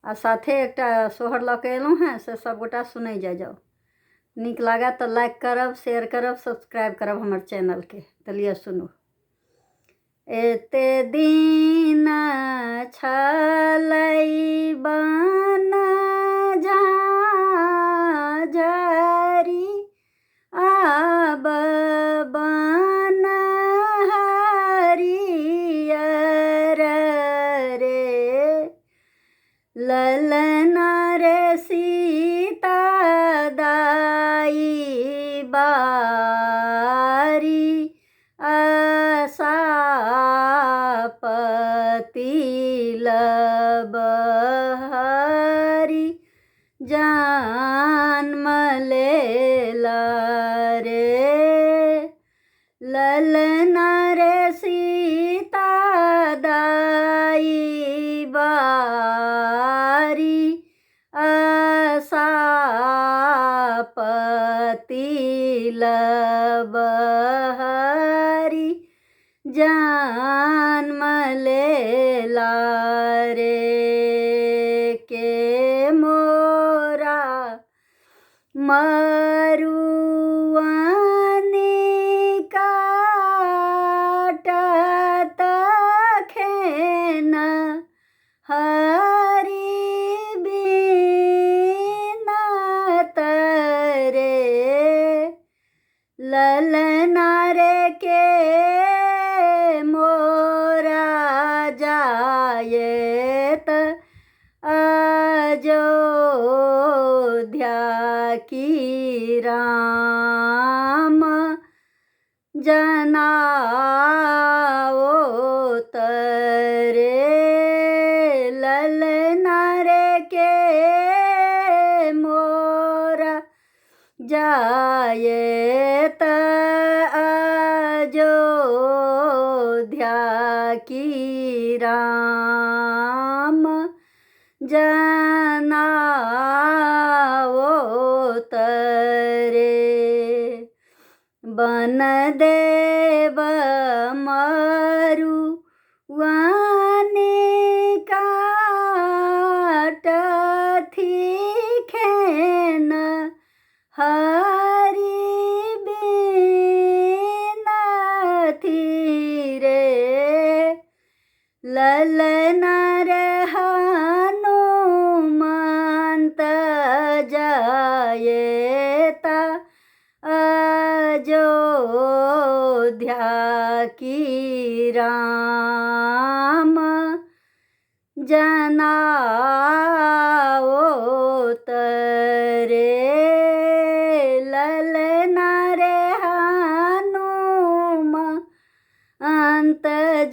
आ साथे एकटा सोहर लऽ कऽ एलहुँ हेँ, से सभगोटा सुनै जाइ जाउ। नीक लागत तऽ लाइक करब, शेयर करब, सब्सक्राइब करब हमर चैनलके। तऽ लिअ सुनू। एते दिन छलै बन झाँझरी, आब बन हरियर रे। ललना रे सीता दाई बारी, आशापति लबहरी जन्म लेला रे। ललना रे सीता दाई बारी, आशापति लबहरी जन्म लेला रे। के मोरा मरुआनी काटत खेन हरि बीनत रे। ललना रे के मोरा जायत अयोध्या की राम जनाओत रे। ललना रे के मोरा जायत अयोध्या की राम जनाओत रे। बन देव मरु वानी काटथि खेन हरि बीनथि रे। ललना रे हनुमंत जायता अयोध्या की राम जनाओत रे। ललना रे हनुमंत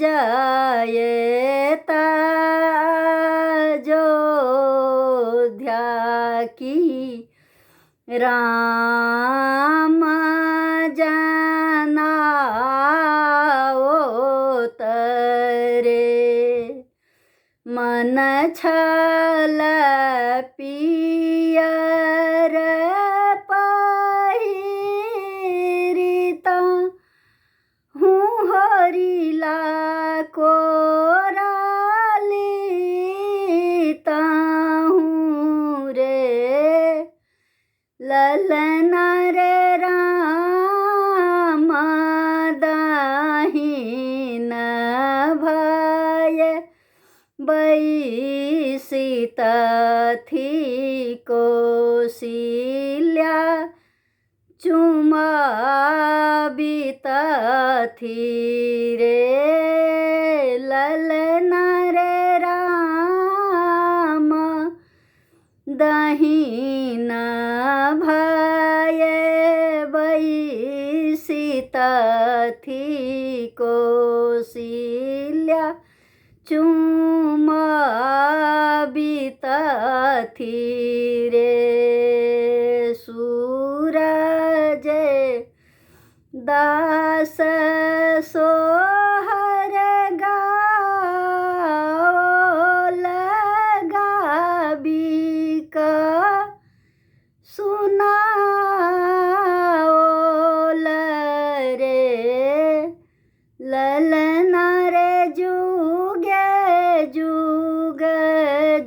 जायता अयोध्या की राम जनाओत रे। मन छल पियर पहिरित हूँ हरिला कोराली हूँ रे। ललना रे राम दाहिन भय बैसितथि कोशिल्या चुमाबितथि रे। ललना रे राम दहिन भय बैसितथि कोशिल्या चुमाबितथि रे। सूरज दास सोहर गाओल गाबी क सुनाओल रे। ललना रे जुगे जुग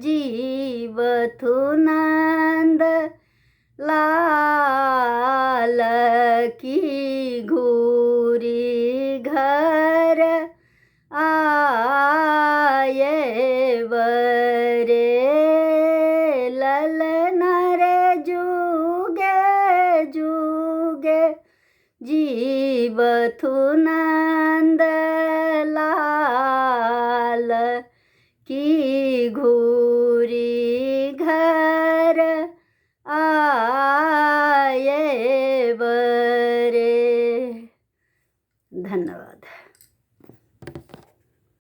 जीव जीवथु नन्द लाल की घूरी घर आए बरे। ललना रे जुगे जुगे जीवथु नन्द लाल की घूरी घर